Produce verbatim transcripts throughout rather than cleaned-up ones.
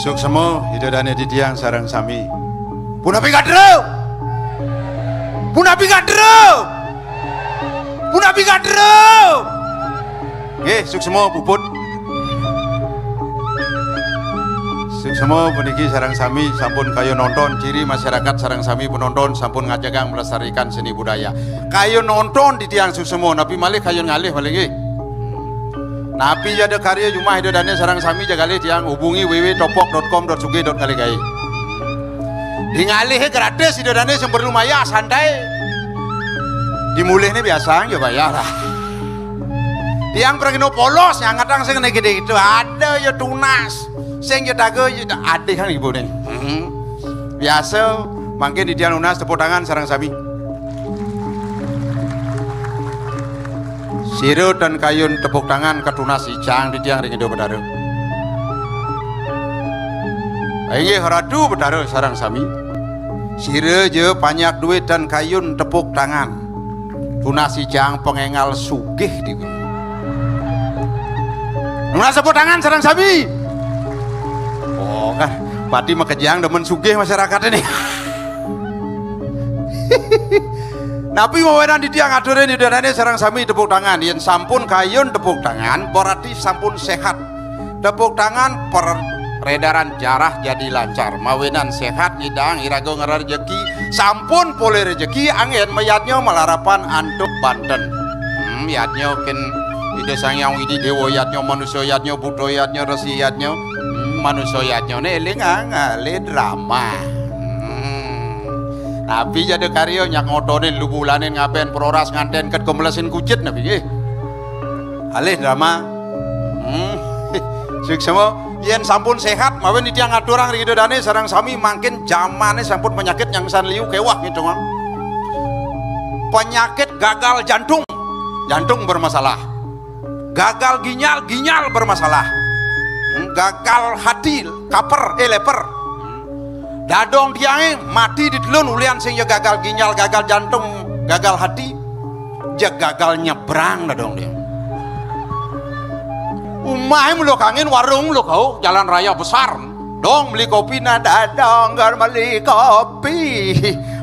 Suksma Ida Dane titiang sareng sami. Punapi kadru? Punapi kadru? Punapi kadru? Nggih, suksma puput. Suksma puniki sareng sami sampun kayun nonton, ciri masyarakat sareng sami penonton sampun ngajegang melestarikan seni budaya. Kayun nonton titiang suksma, napi malih kayun ngalih malih nggih. Napi ja ada karya jumah Ida Dane sareng sami jagalih tiang hubungi w w w topok dot com dot sugih dot ngalih gae. Di ngalih gratis Ida Dane sing perlu mayah santai. Di mulihne biasa ya bayar lah. Tiang pragina polos nyangetang sing kene gede itu ada ya tunas. Sing ya daga ya ada kan ibune. Hmm. Biasa mangkin titiang nunas tepuk tangan sareng sami. Sira tan kayun tepuk tangan katunas icang titiang ring Ida Betara. Inggih Ratu Betara sareng sami. Sira ja panjak duit tan kayun tepuk tangan. Tunas icang pangengal sugih di. Nunas tepuk tangan sareng sami. Oh, kan pati makejang demen sugih masyarakat ini. Napi mawinan titiang aturin Ida Dane sareng sami tepuk tangan. Yen sampun kayun tepuk tangan, berarti sampun sehat. Tepuk tangan, peredaran darah jadi lancar. Mawinan sehat nyidang iraga ngerer rejeki, sampun polih rejeki, anggen mayadnya malarapan antuk banten. Hmm, yadnya ken Ida Sang Hyang Widi Dewa yadnya, manusa yadnya, buta yadnya, resi yadnya. Hmm, manusa yadnya ne eling ah, ngalih drama. Hmm. Napi jada karya nyak ngotonin lubulanin ngaben peroras nganten ket kemelesin kucit napi nggih. Alih drama. Hmm. Suksma yen sampun sehat mawin titiang ngaturang ring Ida Dane sareng sami mangkin jamane sampun penyakit nyangsan liu kewah gitu kan. Penyakit gagal jantung. Jantung bermasalah. Gagal ginjal, ginjal bermasalah. Hmm, gagal hati, kaper, eh leper. Dadong tiange mati ditelun ulian sing ya gagal ginjal, gagal jantung, gagal hati. Ja gagal nyebrang dadong dia. Umah mulu kangin warung lu kau jalan raya besar. Dong beli kopi nah dadong gar beli kopi.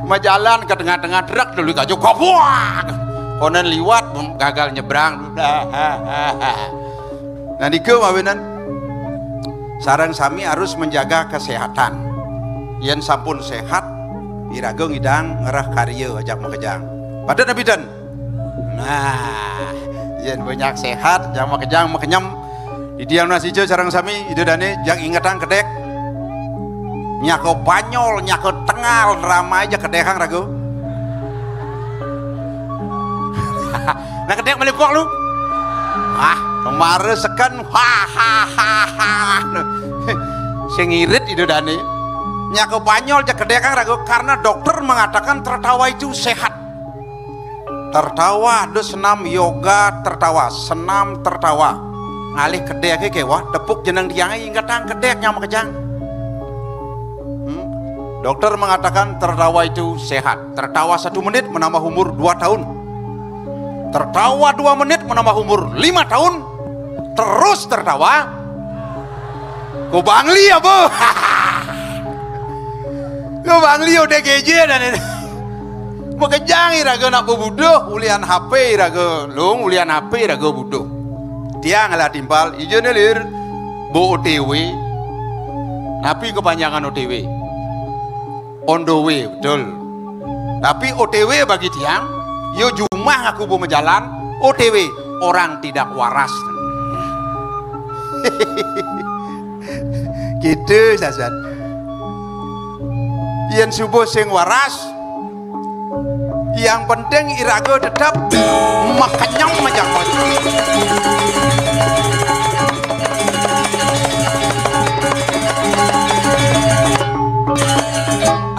Majalan ke tengah-tengah truk dulu kaju kopuak. Konen liwat gagal nyebrang. Nah, niku mawinan sareng sami harus menjaga kesehatan. Yen sampun sehat, iraga ngidang ngerah karya ajak makejang. Pada nabi dan. Nah, yen banyak sehat, jang makejang makenyem. Di tiang nasi jo sareng sami, Ida Dane, jang ingetang kedek. Nyako Banyol, nyako Tengal, ramai aja kedekang ragu. Nah kedek melipok lu. Ah, kemarin seken. Hahaha. Sing irit Ida Dane. Nyako Banyol aja kedekang ragu karena dokter mengatakan tertawa itu sehat. Tertawa ada senam yoga tertawa, senam tertawa. Ngalih kedek ke wah tepuk jeneng tiangnya ingetang kedek nyama kejang. Hmm? Dokter mengatakan tertawa itu sehat. Tertawa satu menit menambah umur dua tahun. Tertawa dua menit menambah umur lima tahun. Terus tertawa. Ku Bangli apa? Ku Bangli udah geje dan ini. Makejang iraga nak bebuduh, ulian H P iraga lung, ulian H P iraga buduh. Tiang lah timpal, ija ne lir, bu O T W. Napi kepanjangan O T W? On the way, betul. Tapi O T W bagi tiang, yo jumah aku bu majalan, O T W, orang tidak waras. Gitu sasan. Yen subuh sing waras, yang penting iraga tetap makenyem aja.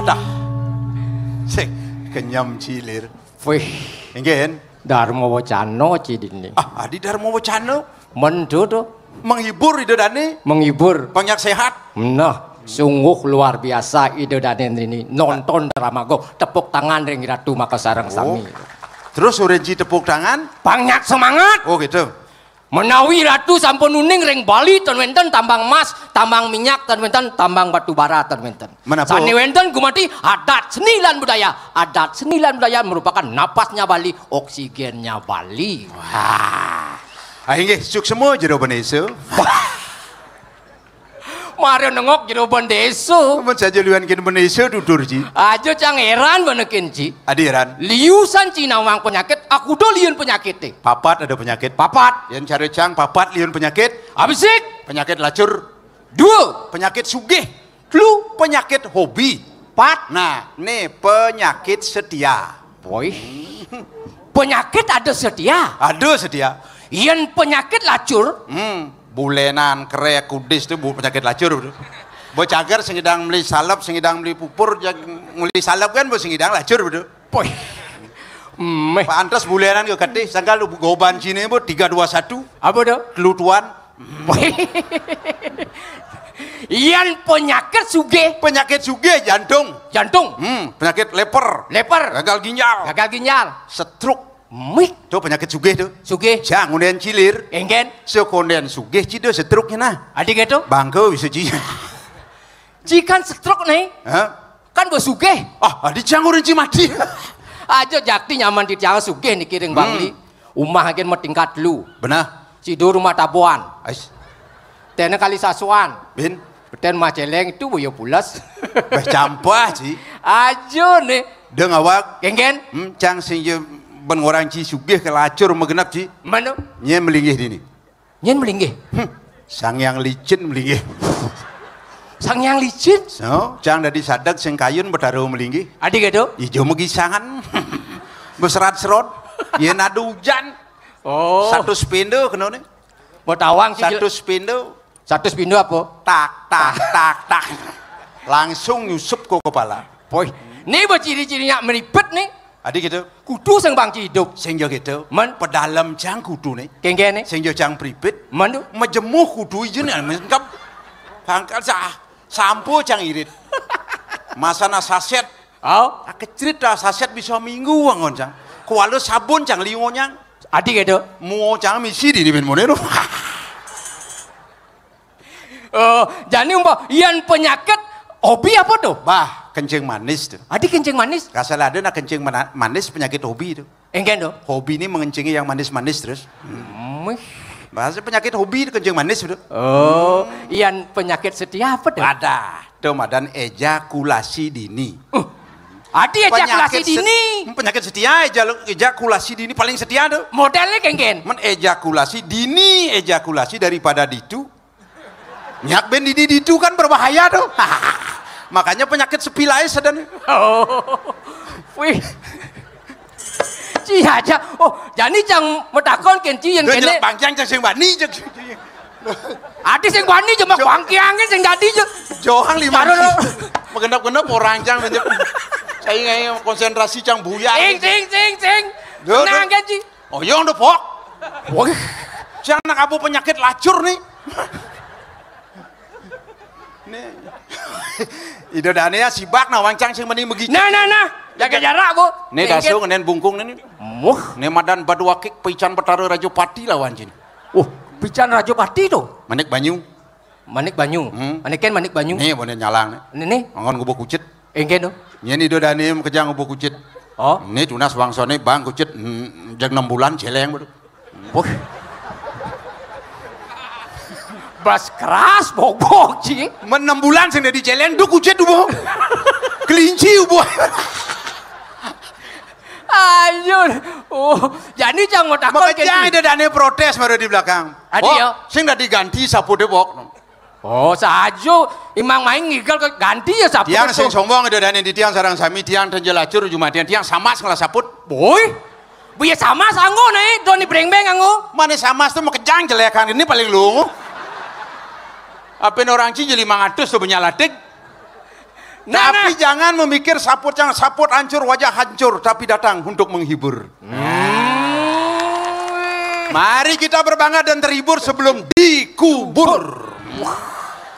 Adah. Sing. Kenyem cilir. Wih. Inggih. Dharma wacana ci dini. Ah, adi dharma wacana. Mendo to. Menghibur Ida Dane. Menghibur. Banyak sehat. Nah, sungguh luar biasa Ida Dane ini. Nonton drama go. Tepuk tangan ring Ratu maka sareng sami. Terus urin ci tepuk tangan. Banyak semangat. Oh, gitu. Menawi Ratu sampun uning ring Bali, ten wenten tambang emas, tambang minyak, ten wenten tambang batu bara, ten wenten. Menapa? Sane wenten gumanti adat seni lan budaya. Adat seni lan budaya merupakan napasnya Bali, oksigennya Bali. Wah. Ah, inggih, suksma Jero Bendesa. Mara nengok Jero Bendesa. Mun saja liwan kin Bendesa tutur, Ji. Aja cang heran benekin, Ji. Adi heran. Liusan ci nawang penyakit, aku do liun penyakit, eh. Papat ada penyakit. Papat. Yang cara cang papat liun penyakit. Abisik. Penyakit lacur. Dua. Penyakit sugih. Telu. Penyakit hobi. Pat. Nah, ne penyakit setia. Boy. Penyakit ada setia. Ada setia. Yen penyakit lacur. Hmm. Bulenan, krek, kudis tu bu penyakit lacur tu. Bo cagar sing idang meli salep, sing idang meli pupur, jag-, meli salep kan bo sing idang lacur tu. Boy. Meh. Pantes bulenan ke katih, sangkal goban cine bo tiga dua satu. Apa tu? Telu tuan. Yen penyakit sugih. Penyakit sugih jantung. Jantung. Hmm, penyakit leper. Leper. Gagal ginjal. Gagal ginjal. Stroke. Mih. Tu penyakit sugih tu. Sugih. Cang unden cilir. Enggen. Sekonden sugih cida stroke nya nah. Adi gitu? Bangka bisa ci. Ci kan stroke nih. Hah? Kan bo sugih. Ah, adi cang urin ci mati. Aja jakti nyaman di tiang sugih niki ring Bangli. Umah agen matingkat telu. Benah. Sidu rumah tabuan. Ais. Tena kali sasuan. Bin. Ten mah celeng itu boyo pules. Beh campah, Ci. Aja nih. Deng awak. Genggen. Hmm, cang sing je ben orang ci sugih ke lacur magenep, Ci. Mano? Nye melinggih dini. Nyen melinggih. Hmm. Sang yang licin melinggih. Sang yang licin? So, cang dadi sadek sing kayun betaro melinggih. Adi gitu? Ijo megisangan. Beserat-serot. Yen ada hujan. Oh. Satu sepindo kena ni. Mau tawang satu sepindo. Satu sepindo apa? Tak, tak, tak, tak. Langsung nyusup ke kepala. Boy, ni berciri-cirinya meripet ni. Adi gitu. Kudu sing bangci hidup. Sing jo gitu. Men. Pedalem cang kudu ni. Kengkene. Sing jo cang pripit. Men tu. Mejemuh kudu ijen ya. Mengkap. Pangkal sah. Sampo cang irit. Masana saset. Oh. Ah, kecrit dah saset bisa minggu angon cang. Kuala sabun cang liwonyang. Adi gitu. Muo cang misi di ni ben monero. Oh, jani umpa, yan penyakit hobi apa tu? Bah, kencing manis tu. Adi kencing manis? Kasal ada nak kencing mana-, manis penyakit hobi tu. Engken tu. Hobi ni mengencingi yang manis-manis terus. Hmm. Bahasa penyakit hobi tu kencing manis tu. Oh, yan penyakit setia apa tu? Ada. Tu madan ejakulasi dini. Uh. Adi ejakulasi penyakit dini. Penyakit setia eja-, ejakulasi dini paling setia tu. Modelnya kengken. Men ejakulasi dini, ejakulasi daripada ditu. Nyak ben dini ditu kan berbahaya tu. Makanya penyakit sepilais ada ni. Oh. Wih. Ci aja. Oh, jani cang metakon ken ci yang kene. Bangkiang cang sing bani cang. Adi sing bani cuma bangkiang sing dadi cang. Johan lima. Magenap-genap orang cang menyep. Saya ngai konsentrasi cang buyar. Sing, sing, sing, sing. Tenang kan ci. Oh, yang depok. Wah. Cang nak apa penyakit lacur ni? Nih. Ida Dane ya sibak nah wancang sing meni megi. Nah, nah, nah. Jaga jarak, Bu. Nih dasu ngenen bungkung nih. Muh. Nih madan badu akik pican Betara Raja Pati lawan cin. Uh, pican Raja Pati tu. Manik banyu. Manik banyu. Hmm. Maniken manik banyu. Nih, boleh nyalang nih. Nih, nih. Mangon gubuk kucit. Engke tu. Nyen Ida Dane kejang gubuk kucit. Oh. Nih tunas bangsane bang kucit, hmm, jeg enam bulan celeng betul. Wah. Bas keras bok-bok ci. Men enam bulan sing dadi celeng duk ujet ubo. Kelinci ubo. Ayo. Oh, jani cang mau takon. Makanya ada dane protes baru di belakang. Adi ya. Sing dadi ganti sapu debok. Oh, sajo imang main ngigel ke ganti ya saput. Tiang sing sombong ida dane di tiang sarang sami tiang tenjel acur jumatian tiang samas ngelah saput. Boy. Buya samas anggo nae doni brengbeng anggo. Mane samas tu makejang jelekan ini paling lungu. Apin orang ci jeli mangatus tu banyak latik. Nah, tapi nah. Jangan memikir saput yang saput hancur, wajah hancur, tapi datang untuk menghibur. Hmm. Mari kita berbangga dan terhibur sebelum dikubur.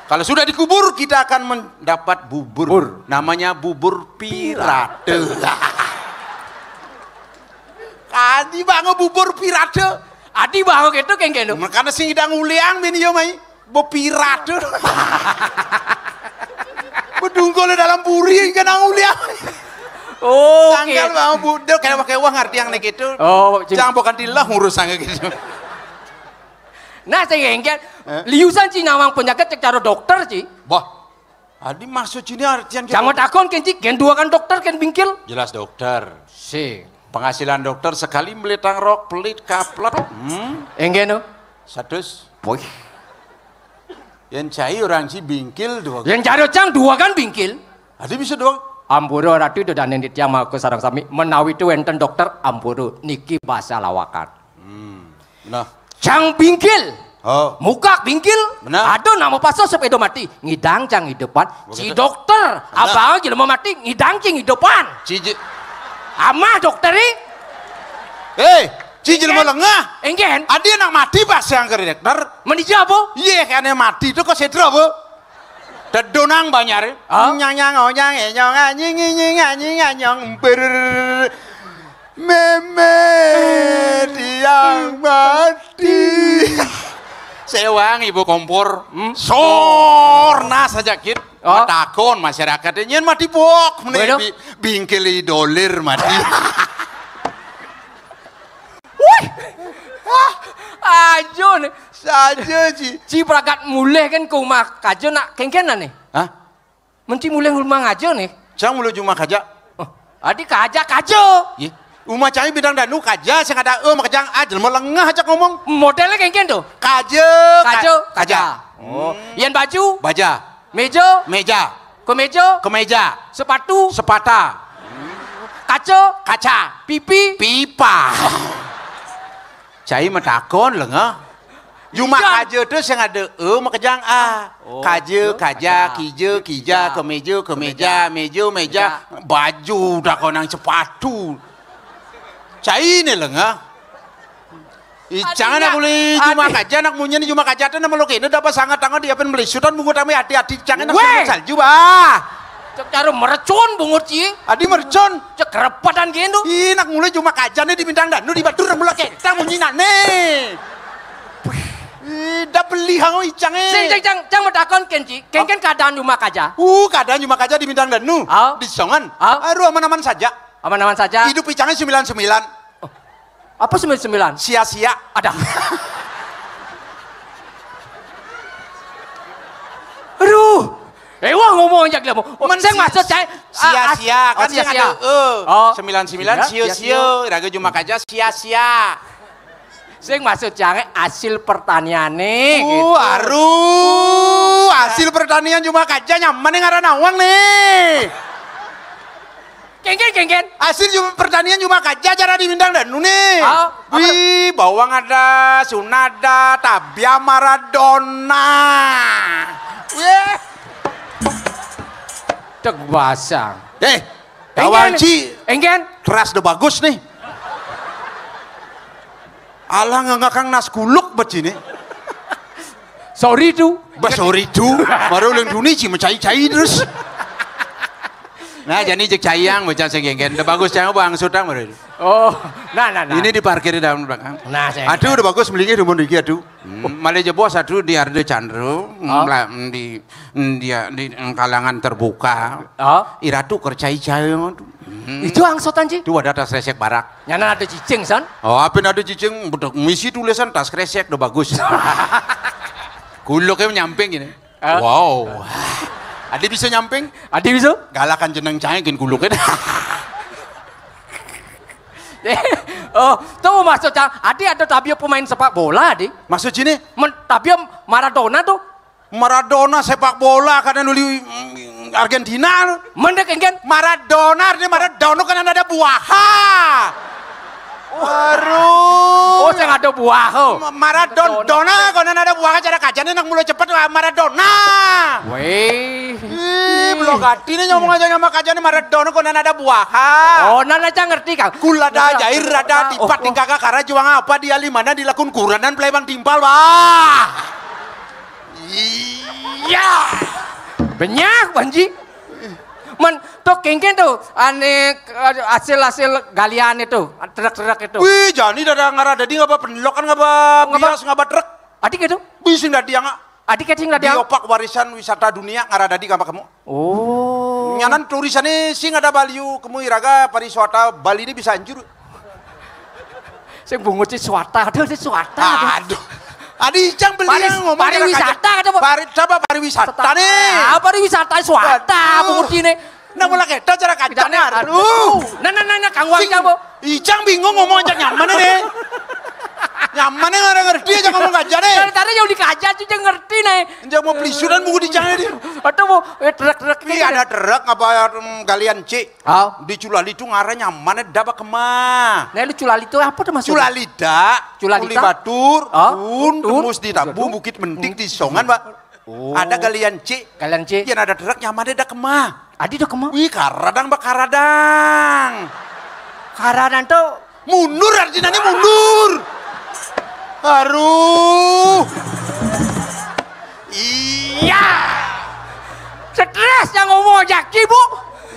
Kalau sudah dikubur, kita akan mendapat bubur. Bur. Namanya bubur pirate. Adi bango bubur pirate. Adi bango gitu, kengkeno. Makanya sing idang uliang bin yo mai. Bo pirate. Bedungkul dalam puri kan nang uliang. Oh, tanggal mau budek kayak pakai uang arti yang nek itu. Oh, jangan bukan tilah ngurus sange gitu. Nah, sing engken, eh? Liusan ci nawang penyakit cek cara dokter ci. Bah, adi maksud ini artian. Jangan takon ken ci, ken dua kan dokter ken bingkil. Jelas dokter. Si. Penghasilan dokter sekali beli tangrok, pelit, kaplet. Hmm? Enggen no. Satus. Wih. Yang cai orang ci bingkil dua. Yang cari cang dua kan bingkil. Adi bisa dua. Ampura ratu itu dan yang tiang mau ke sarang sami. Menawi itu enten dokter ampura niki bahasa lawakan. Hmm. Nah. Cang bingkil. Oh. Mukak bingkil. Benar. Ada nama pasal sepeda mati. Ngidang cang hidupan. Begitu. Si dokter. Benar. Abang jelema mati. Ngidang cing hidupan. Ciji. Amah dokter ni. Eh, ciji jelema lengah. Enggen. Adi anak mati pas yang ke dokter. Menija apa? Iya, kan yang mati itu kok sedra apa? Tedonang banyak. Ah? Nyang nyang oh nyang eh nyong anying anying anying anyong ber. Meme tiang mati. Sewang ibu kompor. Hmm? Sorna saja kit. Oh. Matakon masyarakat nyen mati bok. Bi bingkil dolir mati. Wih. Ajo nih. Saja ci. Ci pragat mulih kan ke rumah kajo nak kengkenan nih. Hah? Menti mulih rumah ngaja nih. Cang mulih rumah kaja. Oh, adi kaja kaja. Ye. Rumah cai bidang danu kaja sing ada e makejang a jelema lengah aja ngomong. Modelnya kengken tuh. Kaja. Kaja. Kaja. Oh. Hmm. Yan baju. Baja. Meja. Meja. Kemeja. Kemeja. Sepatu. Sepata. Kaca. Kaca. Pipi. Pipa. Cai matakon lengah. Juma kaja tu sing ada e makejang a. Oh, kaja, kaja, kija, kija, kemeja, kemeja, meja, meja, baju dah kau nang sepatu. Cai ni lengah. Icang anak uli juma kaja anak munyi ni juma kaja tu nama lo kena dapat sangat tangan dia pen melisutan bungut ame hati-hati icang anak salju bah. Cek cara merecun bungut ci. Adi merecun. Cek kerepatan gitu. Ih, nak mulai juma kaja ni di bintang danu di batur mula kentang munyi nane. Ih, dah beli hango icang eh. Sing cang cang cang matakon ken ci. Ken ken keadaan juma kaja. Uh, keadaan juma kaja di bintang danu. Au. Di songan. Au. Aduh aman-aman saja. Aman-aman saja. Hidup icangnya sembilan sembilan. Oh. Apa sembilan sembilan? Sia-sia. Ada. Aduh. Eh wah ngomong aja kamu. Oh, sing maksud saya sia-sia kan sing ada e. Oh. Sembilan sembilan sio-sio. Raga juma kaja sia-sia. Sing maksud jange hasil pertaniane. Uh, gitu. Aru, hasil pertanian juma kaja nyaman nih ngaran awang nih. Kengken kengken. Hasil juma, pertanian juma kaja cara di bintang danu nih. Oh, wih, bawang ada, suna ada, tabia Maradona. Wih. Cek basang. Eh, kawan ci. Engken. Keras udah bagus nih. Alah nggak ngakang nas kuluk bet sini. Sorry tu. Bah sorry tu. Baru ulang duni ci mencai-cai terus. Nah jadi cek cayang macam segenggen. Udah bagus cayang bang sutang baru. Oh, nah nah nah. Ini diparkir di dalam belakang. Nah, saya. Aduh udah bagus melingkir umur dikit aduh. Hmm, malah jebos aduh di Arde Chandra, hmm, di dia di kalangan terbuka. Oh. Iratu kercai-cai. Hmm. Itu angsotan ci. Itu ada tas resek barak. Nyana ada cicing san. Oh, apa ada cicing? Betul misi tulisan tas kresek udah bagus. Kuluknya nyamping gini. Ah. Wow. Adi bisa nyamping? Adi bisa? Galakan jeneng cangin kuluknya. Oh, tuh maksud cang. Adi ada tabia pemain sepak bola, Adi. Maksud sini? Men, tabia Maradona tuh. Maradona sepak bola karena nuli mm, Argentina. Mendek engken. Maradona artinya Maradona kan ada buaha. Aduh. Oh, sing ada buah, oh. Ma-, Maradona, Dona. Konan ada buah acara kajané nak mula cepet, wah, Maradona. Wéh. Ih, belum ganti nih ngomong aja sama kajané Maradona, konan ada buah. Oh, nan aja ngerti, Kang. Kula ada jair, ada tipat, oh, tingkah kakara juang apa dia lima nan dilakun kuranan plebang timpal, wah. Iya. Banyak, Panji. Men, tuh kéngkén tuh, ané, eh, hasil-hasil galian itu, truk-truk itu. Wih, jani dada ngara dadi ngapa penlokan, ngapa bias, ngapa truk. Adik itu? Bising dadi yang. Adik kecing dadi yang. Biopark warisan wisata dunia ngara dadi ngapa kamu? Oh. Nyanan turisané sing ada Bali, kamu iraga pariwisata Bali ini bisa hancur. Sing bungut si swata, aduh si swata. Aduh. Adi icang beli yang ngomong pariwisata kata apa? Pari, coba pariwisata nih. Ah, pariwisata swata bungut ini. Nah, mulai kita cara kancane, aduh. Nah, nah, nah, nah, Kang Wang. Icang bingung ngomong aja nyaman nih. Nyaman nih, orang ngerti aja ngomong aja nih. Dari tadi yang dikaja aja ngerti nih. Aja mau pelisuran bungut icang ini. Aduh, mau, eh, truk-truk. Iya, ada truk apa, mm, galian, Cik? Oh. Di Culali itu ngaran nyaman, ada apa kemah? Nah, lu Culali itu apa tuh maksudnya? Culalida, Culalida? Uli Batur, oh, Tun, Tun, Tembus di Tabu, Tun. Bukit Mentik di Songan, Pak. Oh. Ada galian, Cik. Galian, Cik. Yang ada truk nyaman, ada kemah. Adi ada kemah? Wih, karadang, Pak, karadang. Karadang tuh mundur, artinya mundur. Aduh. Iya. Stres yang ngomong aja, Bu.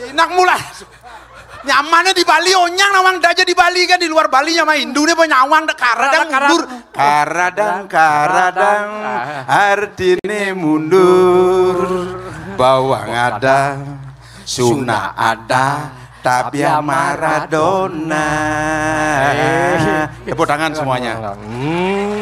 Enak mula. Nyamannya di Bali, onyang nawang aja di Bali kan, di luar Bali nyaman Hindu nih, apa nyawang dek karadang, karadang, mundur. Karadang, karadang, ah, artinya mundur. Bawang ada, Suna ada, tapi ya Maradona. Eh. Tepuk tangan semuanya. Hmm.